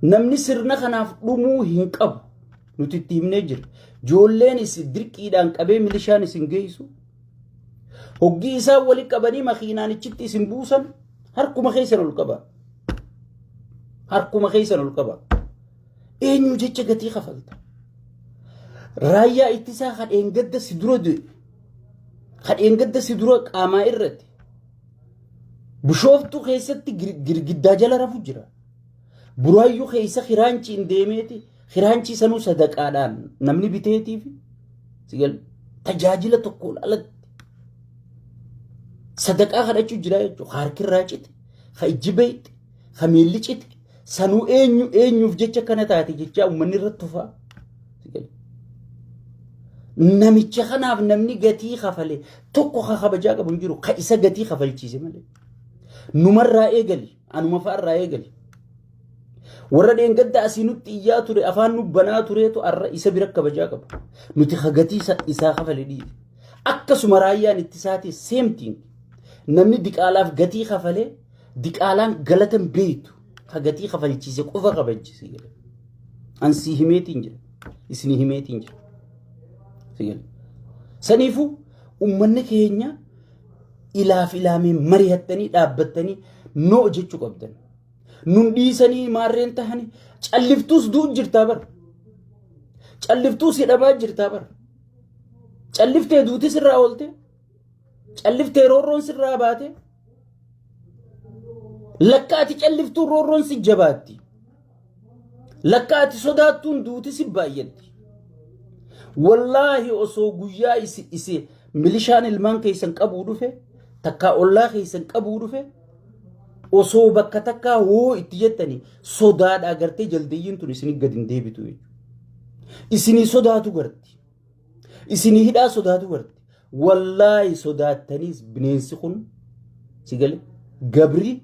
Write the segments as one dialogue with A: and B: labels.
A: Namni sirna kanaaf dhumuu hin qabu. Nuti itti himnee jira. Ijoolleen isin dirqiidhaan qabee milishaan isin geessu. Hoggii isaan wali qabanii makiinaan ichitti isin buusan, harkuma keessan ol qaba. Harkuma keessan ol qaba. Eenyu jecha gatii kafalta? Raayyaa ittisaa kadheen gadda si dura du'e. Kadheen gadda si dura qaamaa irratti. Bishooftuu keessatti girgiddaa jala rafu jira. Buraayyuu keessa kiraanchiin deemeeti, kiraanchii sanuu sadaqaadhaan namni biteetiif tajaajila tokkoon alatti sadaqaa kadhachuu jira jechuudha. Harkirraa cite, ka ijji beeyte, ka miilli cite, sanuu eenyu eenyuuf jecha kana taate jechaa uummanni irratti tufaa. Namicha kanaaf namni gatii kafale tokko ka kabajaa qabu hin jiru, ka isa gatii kafalchiise malee. Numarraa eegali, anuma fa'arraa eegali. Warra dheengadda asii nutti iyyaa ture, afaan nu banaa tureetu arra isa bira kabajaa qaba. Nuti ka gatii isaa kafale dhiise. Akkasuma raayyaan ittisaati, same thing. Namni diqaalaaf gatii kafalee diqaalaan galata hin beektu, ka gatii kafalchiise qofa kabajchise. Ansii himeetiin jira. Isinii himeetiin jira. Saniifuu uummanni keenya ilaaf ilaamee mari'attanii dhaabbattanii no jechuu qabdan. Nun dhiisanii maarreen tahanii calliftuus du'u jirtaa bara. Calliftuus hidhamaa jirtaa bara. Calliftee duuti sirraa oolte. Calliftee roorroon sirraa baate. Lakka ati calliftuun roorroon si jabaatti. Lakka ati sodaattuun duuti si baay'atti. Wallaahi, osoo guyyaa isi milishaan ilmaan keessan qabuu dhufe, takkaa ollaa keessan qabuu dhufe, osoo bakka takkaa hoo itti jettanii sodaadhaa gartee jaldeeyyiin tun isinii gadi hin deebitu jechuudha. Isinii sodaatu garti. Isinii hidhaa sodaatu garti. Wallaahi, sodaattaniis bineensi kun si gale gabri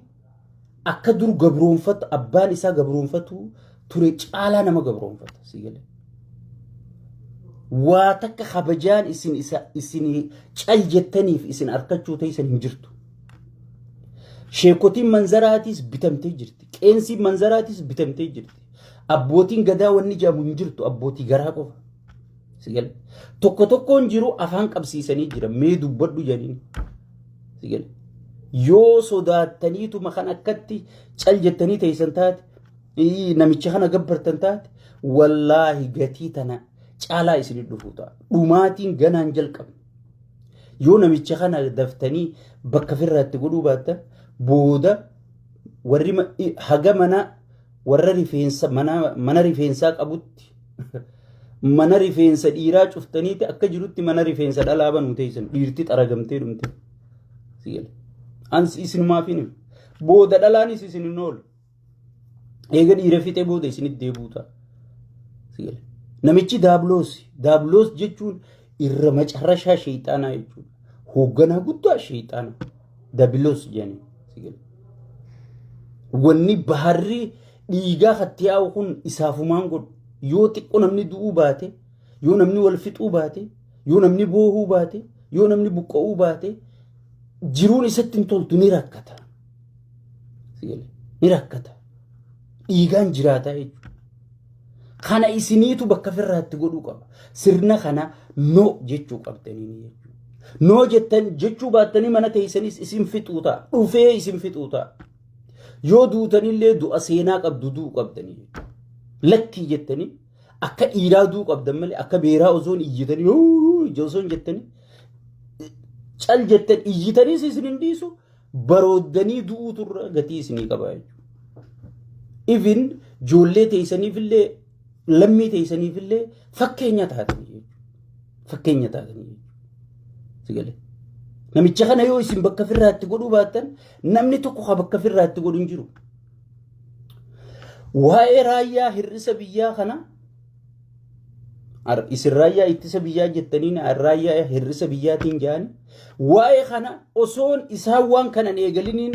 A: akka dur gabroonfatu, abbaan isaa gabroonfatu ture caalaa nama gabroonfata, si gale. Waa takka kabajaan isin isa isin cal jettaniif isin arkachuu teessan hin jirtu. Sheekotiin manzaraatiis bitamtee jirti. Qeensiin manzaraatiis bitamtee jirti. Abbootiin gadaa wanni jedhamu hin jirtu, abbootii garaa qofa. Si gale. Tokko tokkoon jiru afaan qabsiisanii jira. Mee dubbadhu jedhanii. Si gale. Yoo sodaattaniituma kan akkatti cal jettanii teessan taate, namicha kana gabbartan taate, wallaahi gatii tana caalaa isin dhufuu ta'a. Dhumaatiin ganaan jalqabne. Yoo namicha kana daftanii bakka firraatti godhuu baattan, booda warri haga mana warra rifeensa mana rifeensaa qabutti mana rifeensa dhiiraa cuftaniiti akka jirutti mana rifeensa dhalaa banuu teessan, dhiirti xaragamtee dhumte. Ansi isinumaaf hin himu. Booda dhalaanis isin hin oolu. Eega dhiira fixee booda isinitti deebi'u ta'a. Namichi daabloos, daabloos jechuun irra macarrashaa sheexaanaa jechuudha. Hoogganaa guddaa sheexaanaa dabiloos jedhanii. Wanni baharri dhiigaa katti yaa'u kun isaafumaan godhu. Yoo xiqqoo namni du'uu baate, yoo namni wal fixuu baate, yoo namni boohuu baate, yoo namni buqqa'uu baate, jiruun isatti hin toltu, ni rakkata. Ni rakkata. Dhiigaan jiraataa jechuudha. Kana isiniitu bakka firraatti godhuu qaba. Sirna kana no jechuu qabdanii jechuudha. No jettan jechuu baattanii mana teessanis isin fixuu ta'a. Dhufee isin fixuu ta'a. Yoo duutanillee du'a seenaa qabdu du'uu qabdanii jechuudha. Lakkii jettanii akka dhiiraa du'uu qabdan malee akka beeraa osoon iyyitanii osoo hin jettanii cal jettan iyyitaniis isin hin dhiisu, barooddanii du'uutu irra gatii isinii qaba jechuudha. Even ijoollee teessaniifillee, lammii teessaniifillee fakkeenya taatanii jechuudha. Fakkeenya taatanii jechuudha. Sigalee. Namicha kana yoo isin bakka firraatti godhuu baattan, namni tokko ka bakka firraatti godhu hin jiru. Waa'ee raayyaa hir'isa biyyaa kana, isin raayyaa ittisa biyyaa jettanii, raayyaa hir'isa biyyaatiin jedhani, waa'ee kana osoon isaan waan kanan eegaliniin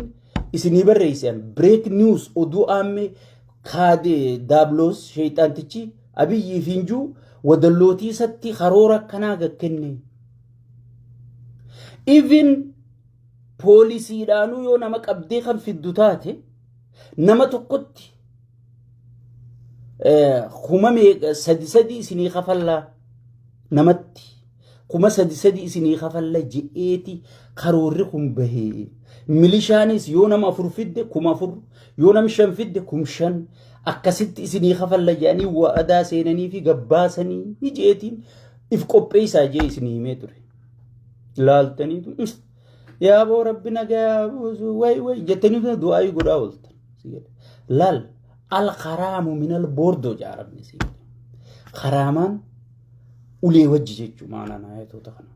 A: isinii barreessan. Break news, oduu aammee, kaadee daabloos sheexaantichi Abiyyii fi Injuu wadallootii isatti karoora akkanaa gakkenne. Even poolisiidhaanuu yoo nama qabdee kan fiddu taate, nama tokkotti Kuma sadi sadi isinii kafallaa, namatti 3000 isinii kafalla je'eeti karoorri kun bahee. Milishaanis yoo nama afur fidde 4000, yoo nama shan fidde 5000 akkasitti isinii kafalla jedhanii wa'adaa seenanii fi gabbaasanii je'eetiin if qopheessaa jee isinii himee ture. Laaltaniitu yaa boo rabbi nagaa buusu way way jettanii du'aayii godhaa ooltan. Laal, al-karaamu minal boordoo jaaramni si. Karaamaan ulee wajji jechuu maanaan ayatoota kana.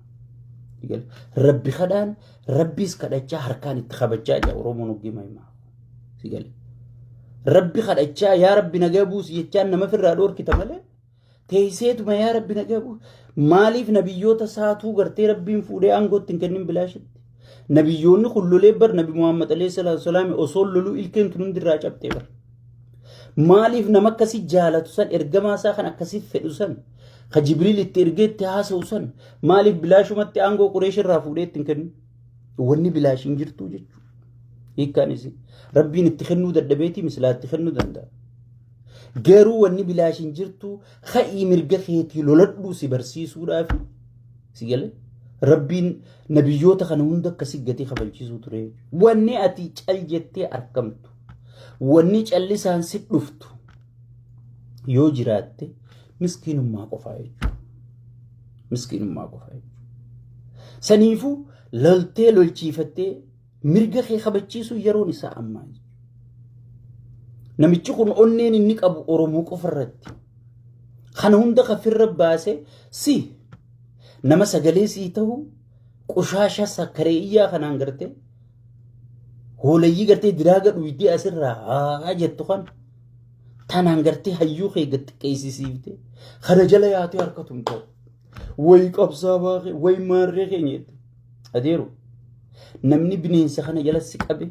A: Rabbi kadhaan rabbiis kadhachaa harkaan itti kabajaa jira Oromoon hoggii mahimaa. Rabbi kadhachaa yaa rabbi nagaa buusi jechaan nama firraa dhoorkita malee teesseetuma yaa rabbi nagaa buusi. Maaliif nabiyyoota saatuu gartee rabbiin fuudhee aangootti hin kennin bilaashitti? Nabiyyoonni kun lolee bar. Nabi Muhammad alayhi salaatu wasalaam osoo loluu ilkeen tun hundirraa cabxee bar. Maaliif nama akkasii jaalatu san, ergamaa isaa kan akkasii fedhu san, ka Jibriil itti ergee itti haasa'u san, maaliif bilaashumatti aangoo Qureesh irraa fuudhee itti hin kennu? Wanni bilaash hin jirtu jechuudha. Hiikkaan isii rabbiin itti kennuu dadhabeetii misilaa itti kennuu danda'a. Garuu wanni bilaash hin jirtu, ka'ii mirga keetii loladhuu si barsiisuudhaaf si galee rabbiin nabiyyoota kana hunda akkasii gatii kafalchiisuu ture. Wanni ati cal jettee argamtu, wanni callisaan si dhuftu yoo jiraatte miskiinummaa qofaa jechuudha. Miskiinummaa qofaa jechuudha. Saniifuu loltee lolchiifattee mirga kee kabachiisuu yeroon isaa ammaa jechuudha. Namichi kun onneen inni qabu Oromoo qofa irratti. Kana hunda kafirra baasee si nama sagalee sii ta'u qushaasha sakkareeyyaa kanaan gartee hoolayyii gartee diraaga dhuydee asirraa haa jettu kan tanaan gartee hayyuu kee gad xiqqeessisiifte kana jala yaatee harka tumta. Wayi qabsaa baakee, wayi maarree keenya jette. Adeeru, namni bineensa kana jala si qabe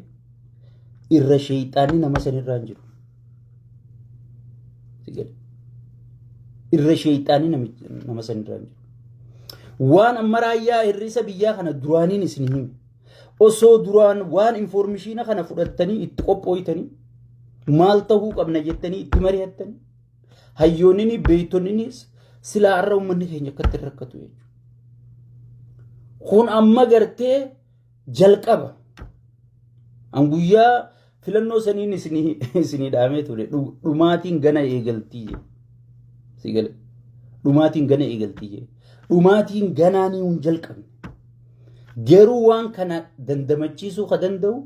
A: irra sheeyxaanni nama sanirraa hin jiru. Irra sheeyxaanni nama sanirraa hin jiru. Waan amma raayyaa hir'isa biyyaa kana duraaniin isin hime. Osoo duraan waan information kana fudhattanii itti qophooytanii, maal ta'uu qabna jettanii itti mari'attanii, hayyoonni beeytonninis silaa har'a uummanni keenya akkatti rakkatu jechuudha. Kun amma gartee jalqaba. An guyyaa filannoo saniin isinii dhaamee ture, dhumaatiin gana eegaltii jedhe. Si gale. Dhumaatiin gana eegaltii jedhe. Dhumaatiin ganaanii hin jalqabne. Garuu waan kana dandamachiisuu ka danda'u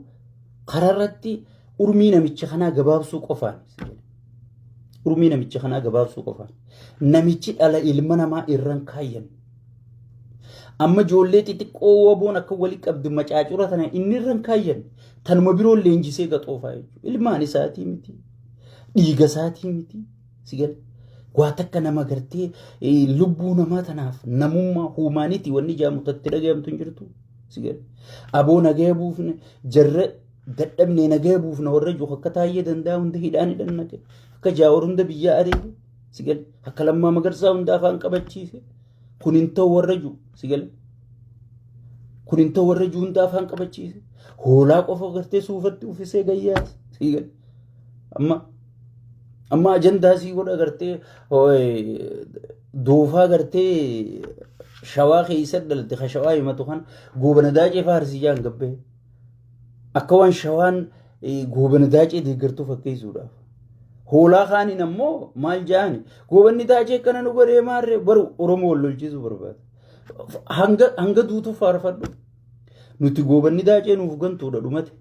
A: kararratti urmii namicha kanaa gabaabsuu qofaan. Urmii namicha kanaa gabaabsuu qofaan. Namichi dhala ilma namaa irran kaayyan. Amma ijoollee xixiqqoo waboon akka walii qabdu macaacura tana inni irran kaayyan. Tanuma biroon leenjisee gaxoofaa jechuudha. Ilmaan isaatii miti. Dhiiga isaatii miti. Si gala. Waa takka nama gartee lubbuu namaa tanaaf namummaa humanity wanni jedhamu tatti dhagayamtu hin jirtu. Si gala. Aboo nagaya buufne jarra dadhabnee nagaya buufna warra jiru akka taayyee danda'a hunda hidhaan hidhan naqe, akka jaawar hunda biyyaa areede, si gala, akka Lammaa Magarsaa hunda afaan qabachiise, kun hin ta'u warra jiru, si gala, kun hin ta'u warra jiru hunda afaan qabachiise, hoolaa qofa gartee suufatti uffisee gayyaase, si gala. Amma ajandaa sii godha gartee doofaa gartee Shawaa keessa dhalte ka Shawaa himatu kan Goobana Daacee faarsii jaan gabbee akka waan Shawaan Goobana Daacee deeggartuu fakkeessuudhaaf. Hoolaa kaaniin ammoo maal jaani, Goobanni Daacee akkana nu godhee maarree baru Oromoo wal lolchiisuu barbaada. Hanga duutuu faarfadhu. Nuti Goobanni Daacee nuuf gantuudha dhumate.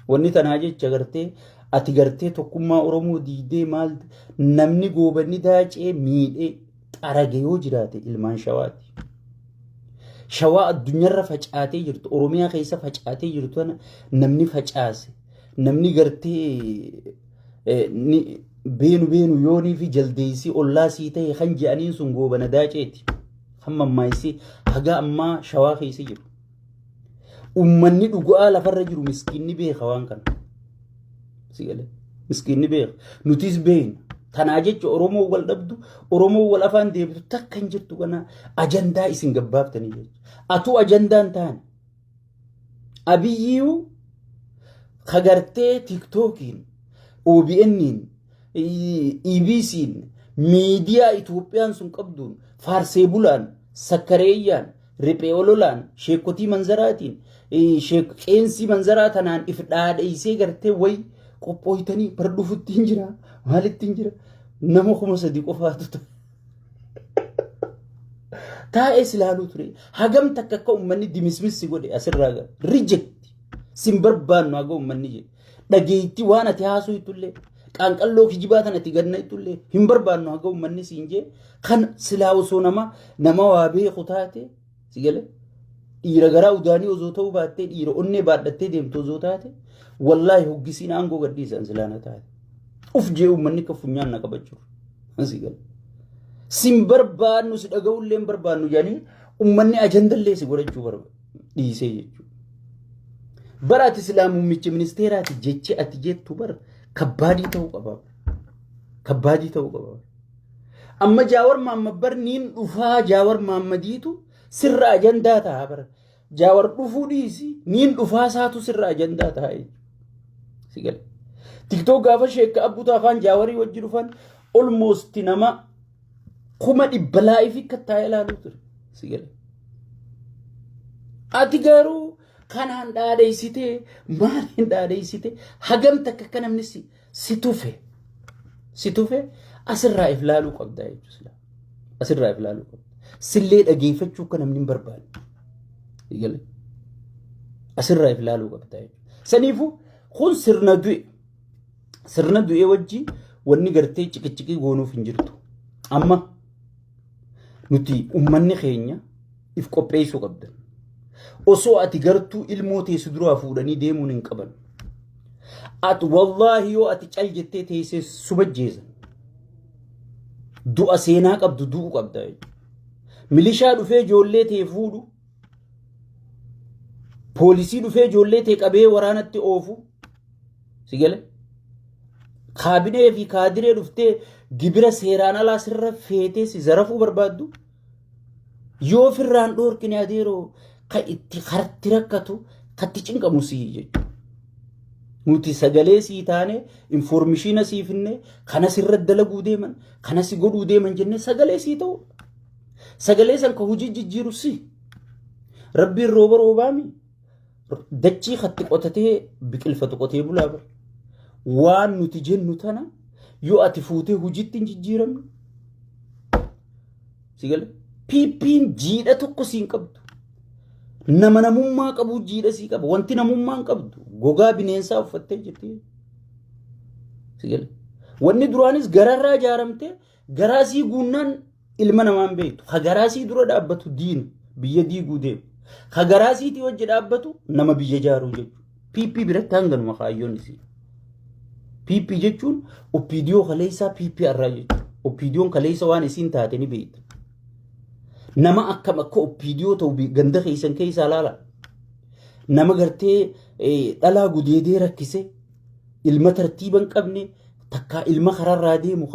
A: Wanni tanaa jecha gartee ati gartee tokkummaa Oromoo diidee maal, namni Goobanni Daacee miidhee xarage yoo jiraate ilmaan Shawaati. Shawaa addunyaarra facaatee jirtu, Oromiyaa keessa facaatee jirtu tana namni facaase, namni gartee beenu beenu yoonii fi jaldeessii ollaa sii ta'e kan je'aniin sun Goobana Daaceeti. Kan mammaayisii haga ammaa Shawaa keessa jiru. Uummanni dhugaa lafarra jiru miskiinni beeka waan kana. Si galee? Miskiinni beeka. Nutis beekna. Tanaa jecha Oromoo wal dhabdu, Oromoo wal afaan deebitu takka hin jirtu, kana ajandaa isin gabbaaftanii jechuudha. Atuu ajandaan taane. Abiyyiiyu kagartee TikTokiin, OBN'n EBC'n, miidiyaa Itoophiyaan sun qabduun, faarsee bulaan, sakkareeyyaan, riphee ololaan, sheekotii manzaraatiin, qeensii manzaraa tanaan if dhaadheessee gartee wayi qophooytanii bar dhufutti hin jira, maalitti hin jira, nama 3000 qofaatu ta'a. Taa'ee ilaaluu ture. Hagam takka akka uummanni dimismissi godhe asirraa gara. Reject. Sin barbaannu haga uummanni jedhe. Dhageettii waan ati haasoo ittullee, qaanqalloo kijibaa tan ati ganna ittullee hin barbaannu haga uummanni siin jee. Kan silaa osoo nama waa beeku taate, si galee, dhiira garaa udaanii osoo ta'uu baattee, dhiira onnee baadhattee deemtu osoo taate, wallaahi hoggisiin aangoo gadhiisan silaana taate. Uf jee uummanni akka funyaan na qabachuu. Si galee. Sin barbaannu, si dhaga'ullee hin barbaannu jedhanii uummanni ajandallee si godhachuu barbaada dhiisee jechuudha. Bara ati silaa muummicha ministeeraati jechi ati jettu bara kabbaadii ta'uu qaba. Kabbaadii ta'uu qaba. Amma Jaawar Maammad bar niin dhufaa, Jaawar Maammadiitu sirra ajandaa ta'a bara. Jaawar dhufuu dhiisi, niin dhufaa isaatu sirra ajandaa ta'a jechuudha. Si gala. TikTok gaafa sheekka abbutaa afaan Jaawarii wajji dhufan almost nama 100,000 live akka taa'ee ilaaluu ture. Si gala. Ati garuu kanaan dhaadheessitee, maaliin dhaadheessitee, hagam takka akka namni si tufe asirraa if laaluu qabda jechuudha. Asirraa if laaluu qabda. Sillee dhageeffachuu akka namni hin barbaanne. Si gala. Asirraa if laaluu qabda jechuudha. Saniifuu kun sirna du'e. Sirna du'e wajji wanni gartee ciqiciqii goonuuf hin jirtu. Amma nuti uummanni keenya if qopheessuu qabdan. Osoo ati gartuu ilmoo teessu duraa fuudhanii deemuun hin qaban. Ati wallaahi yoo ati cal jettee teessee subajjeesan. Du'a seenaa qabdu du'u qabda jechuudha. Milishaa dhufee ijoollee tee fuudhu. Poolisii dhufee ijoollee tee qabee waraanatti oofu. Si gale? Kaabinee fi kaadiree dhuftee gibira seeraan alaa sirra feetee si zarafuu barbaaddu. Yoo ofirraan dhoorkine adeeroo, ka itti harti rakkatu, katti cinqamu sii jechuudha. Nuti sagalee sii taane, information sii finne, kana sirra dalaguu deeman, kana si godhuu deeman jennee sagalee sii ta'u. Sagalee san ka hojii jijjiiru si. Rabbiin rooba roobaami. Dachii katti qotatee biqilfatu qotee bulaa bara. Waan nuti jennu tana yoo ati fuutee hojiitti hin jijjiiramne. Si gale? PP'n jiidha tokko siin qabdu. Nama namummaa qabu jiidha sii qaba. Wanti namummaa hin qabdu gogaa bineensaa uffattee jirti. Si gale? Wanni duraanis gararraa ijaaramtee garaa sii guunnaan ilma namaan beektu. Ka garaa sii dura dhaabbatu diina biyya diiguu deemu. Ka garaa siitii wajji dhaabbatu nama biyya ijaaruu jechuudha. PP biratti hanganuma kaayyoon isii. PP jechuun OPDO kaleessaa PP irraa jechuudha. OPDOn kaleessa waan isiin taate ni beekta. Nama akkam akka OPDO ta'u ganda keessan keessaa ilaala. Nama gartee dhalaa gudeedee rakkise, ilma tartiiba hin qabne, takkaa ilma kararraa deemu,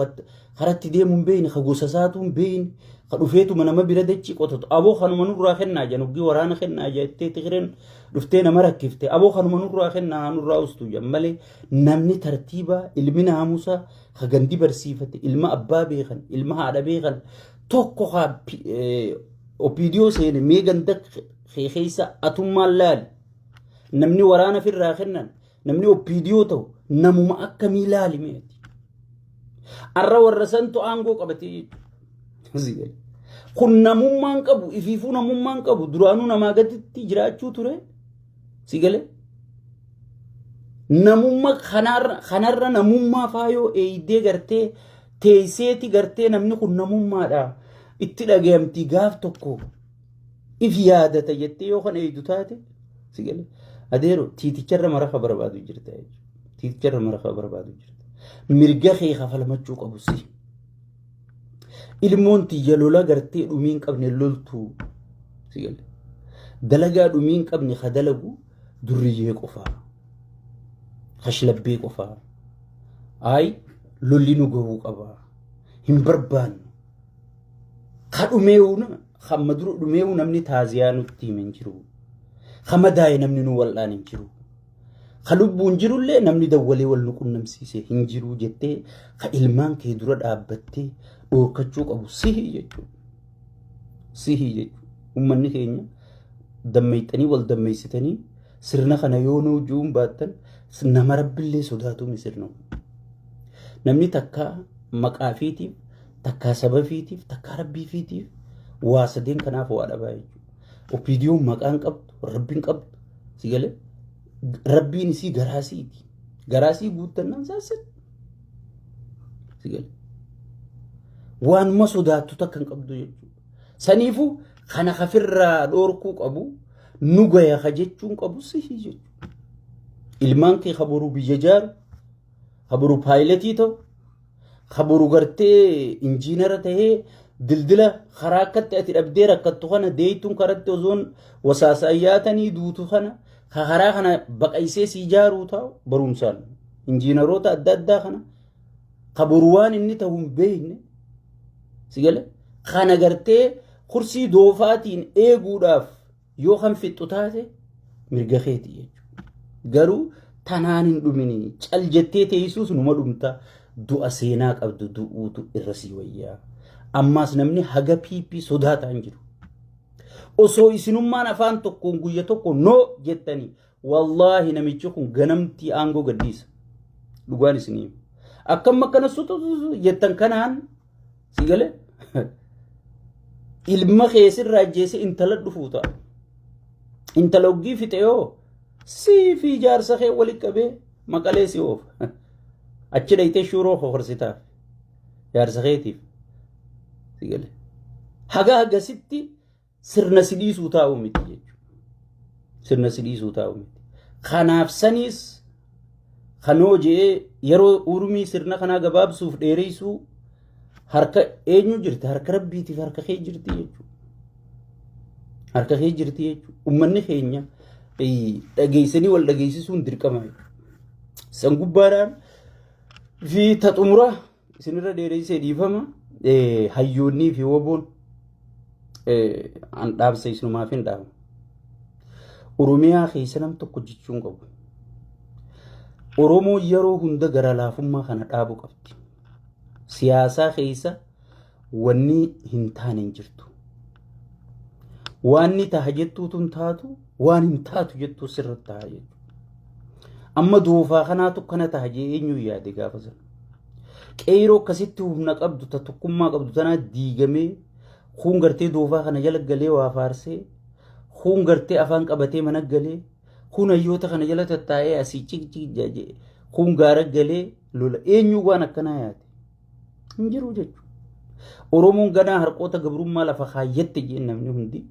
A: karatti deemu hin beekne, ka gosa isaatu hin beekne, ka dhufeetuma nama bira dachii qotatu. Aboo kanuma nurraa kennaa jedhan, hoggii waraana kennaa jettee Tigireen dhuftee nama rakkifte, aboo kanuma nurraa kennaa, nurraa ustu jedhan malee, namni tartiiba, ilmi naamusa, ka gandi barsiifate, ilma abbaa beekan, ilma haadha beekan tokko ka OPDO seene mee ganda keessa atummaan laali. Namni waraana firraa kennan, namni OPDO ta'u namuma akkamii laali meeti. Arra warra santu aangoo qabatee jechuudha. Kun namummaan qabu, ifiifuu namummaan qabu, duraanuu namaa gaditti jiraachuu ture. Si galee? Namummaa kanarra namummaa faayoo eeydee gartee teesseeti gartee namni kun namummaadha itti dhagayamtii gaaf tokko if yaadata jettee yoo kan eeydu taate, si galee? Adeero, tiiticharra marafa barbaadu jirta jechuudha. Tiiticharra marafa barbaadu jirta. Mirga kee kafalmachuu qabu si. Ilmoon tiyya lola gartee dhumii hin qabne loltuu. Si galee? Dalagaa dhumii hin qabne ka dalagu durriyyee qofaa. Kashlabbee qofaa. Ayi, lolli nu gahuu qaba. Hin barbaannu. Ka dhumeewu, hamma dura dhumeewu namni taaziyaa nutti hime hin jiru. Ka madaa'e namni nu wal'aan hin jiru. Ka lubbuun jirullee namni dawwalee wal nu qunnamsiise hin jiru jettee ka ilmaan kee dura dhaabbattee dhoorkachuu qabu sihi jechuudha. Sihi jechuudha. Uummanni keenya dammeeyxanii wal dammeessitanii sirna kana yoo nuu juun baattan nama rabbillee sodaatuumi sirna kun. Namni takkaa maqaa fiitiif, takkaa saba fiitiif, takkaa rabbii fiitiif waa sadeen kanaaf waa dhabaa jechuudha. OPDOn maqaan qabdu, rabbiin qabdu, si galee rabbiin isii garaasiiti. Garaasii guuttannaan saasset. Si galee. Waanuma sodaattu takka hin qabdu jechuudha. Saniifuu kana kafirraa dhoorkuu qabu nu gaya ka jechuun qabu sihi jechuudha. Ilmaan kee ka boru biyya jaaru, ka boru paayiletii ta'u, ka boru gartee injiinara tahee dildila karaa akkatti ati dhabdee rakkattu kana deeytuun karatti osoon wasaasaan yaatanii duutu kana ka karaa kana baqaysee sii jaaruu ta'u barumsaan injiinaroota adda addaa kana ka boru waan inni ta'u hin beekne si gale kana gartee kursii doofaatiin eeguudhaaf yoo kan fixxu taate mirga keeti jechuudha. Garuu tanaan hin dhumini cal jettee teessuus numa dhumta du'a seenaa qabdu du'uutu irra sii wayyaa. Ammaas namni haga PP sodaataa hin jiru. Osoo isinummaan afaan tokkoon guyya tokko no jettanii wallaahi namichi kun ganamtii aangoo gadhiisa. Dhugaan isinii hima. Akkam akkana sutu jettan kanaan si galee ilma kee sirraa ajjeese intala dhufuu ta'a. Intala oggii fixe yoo sii fi jaarsa kee walitti qabee maqalee si oofa. Achi dhayitee shuuroo hohorsitaaf jaarsa keetiif. Si galee. Haga hagasitti sirna si dhiisuu taa'uu miti jechuudha. Sirna si dhiisuu taa'uu miti. Kanaaf saniis kanoo je'ee yeroo urmii sirna kanaa gabaabsuuf dheereessuu harka eenyu jirti? Harka rabbiitiif harka kee jirti jechuudha. Harka kee jirti jechuudha. Uummanni keenya dhageessanii wal dhageessisuun dirqama jechuudha. San gubbaadhaan fi ta xumura isinirra dheereessee dhiifama hayyoonnii fi woboon an dhaabsa isinumaaf hin dhaabu. Oromiyaa keessa nam tokko jechuun qabu. Oromoon yeroo hunda gara laafummaa kana dhaabu qabdi. Siyaasaa keessa wanni hin taane hin jirtu. Waan ni taha jettuutu hin taatu, waan hin taatu jettuu sirra taha jechuudha. Amma doofaa kanaatu kana taha jee eenyuun yaade gaafa sana. Qeyroo akkasitti humna qabdu ta tokkummaa qabdu tanaa diigamee kuun gartee doofaa kana jala galee waa faarsee kuun gartee afaan qabatee mana galee kuun hayyoota kana jala tattaa'ee asii cik cik jedhe kuun gaara galee lola eenyuu waan akkanaa yaade hin jiru jechuudha. Oromoon ganaa harqoota gabrummaa lafa kaayyatte jeen namni hundi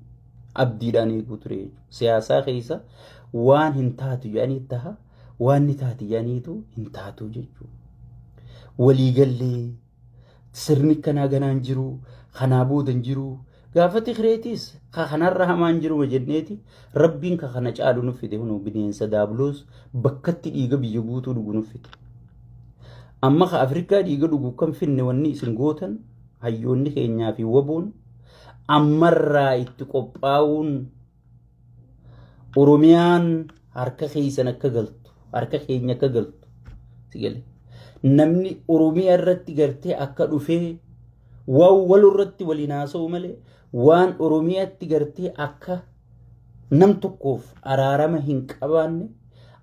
A: abdiidhaan eeguu ture jechuudha. Siyaasaa keessa waan hin taatu jedhanii taha waan ni taati jedhaniitu hin taatu jechuudha. Waliigallee sirni kanaa ganaan jiru kanaa booda hin jiru gaafa tikireetiis ka kanarra hamaan jiru jenneeti rabbiin ka kana caalu nuuf fide kunoo bineensa daabloos bakkatti dhiiga biyya guutuu dhugu nuuf fide. Amma ka Afrikaa dhiiga dhugu kan finne wanni isin gootan hayyoonni keenyaa fi waboon ammarraa itti qophaa'uun Oromiyaan harka keessan akka galtu harka keenya akka galtu si gale namni Oromiyaa irratti gartee akka dhufee waan wal irratti waliin haasa'u malee waan Oromiyaatti gartee akka nam tokkoof araarama hin qabaanne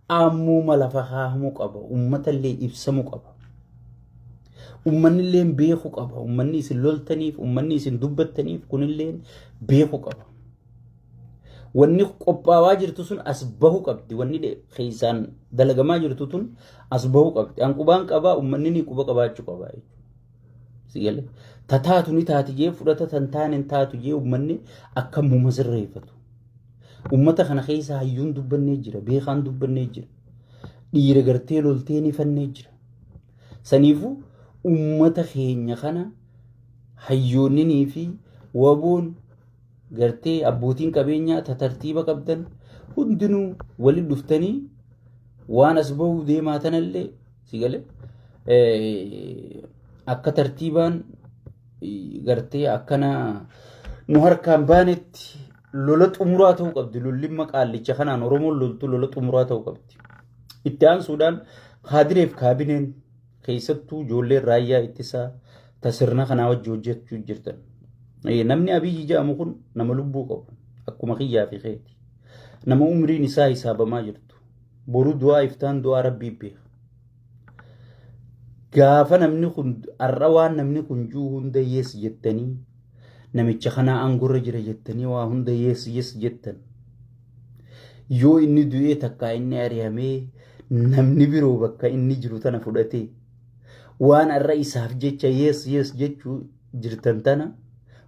A: ammuma lafa kaa'amuu qaba uummata illee ibsamuu qaba. Uummanni illee beekuu qaba. Uummanni isin loltaniif, uummanni isin dubbattaniif kunillee beekuu qaba. Wanni qophaawaa jirtu sun as bahu qabdi. Wanni keessaan dalagamaa jirtu tun as bahu qabdi. An qubaan qabaa uummanni ni quba qabaachuu qaba jechuudha. Si galee? Tataatu ni taati jee fudhata tan taane hin taatu jee uummanni akka muma sirreeffatu. Uummata kana keessa hayyuun dubbannee jira, beekaan dubbannee jira. Dhiira gartee loltee ni fannee jira. Saniifuu uummata keenya kana hayyoonninii fi waboon gartee abbootiin qabeenyaa ta tartiiba qabdan hundinuu walitti dhuftanii waan as bahuu deemaa tanallee si galee akka tartiibaan gartee akkana nu harkaan baanetti lola xumuraa ta'uu qabdi. Lolli maqaallicha kanaan Oromoon loltu lola xumuraa ta'uu qabdi. Itti aansuudhaan kaadireef kaabineen keessattuu ijoolleen raayyaa ittisaa ta sirna kanaa wajji hojjechuu jirtan. Namni Abiyyi jedhamu kun nama lubbuu qabu akkuma kiyyaa fi keeti. Nama umriin isaa hisaabamaa jirtu. Boru du'aa iftaan du'aa rabbii beeka. Gaafa namni kun har'a waan namni kun juu hunda yes jettanii namicha kanaa aangorra jira jettanii waa hunda yes yes jettan. Yoo inni du'ee takkaa inni ari'amee namni biroo bakka inni jiru tana fudhatee waan har'a isaaf jecha yes yes jechuu jirtan tana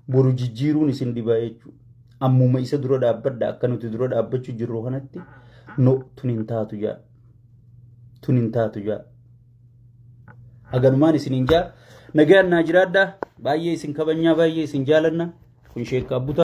A: boru jijjiiruun isin dhibaa jechuudha. Ammuma isa dura dhaabbadha akka nuti dura dhaabbachuu jirru kanatti no tun hin taatu jaa. Tun hin taatu jaa. Haganumaan isiniin jaa. Nagaan naa jiraadha. Baay'ee isin kabajnaa baay'ee isin jaalanna. Kun sheekkaa butaa.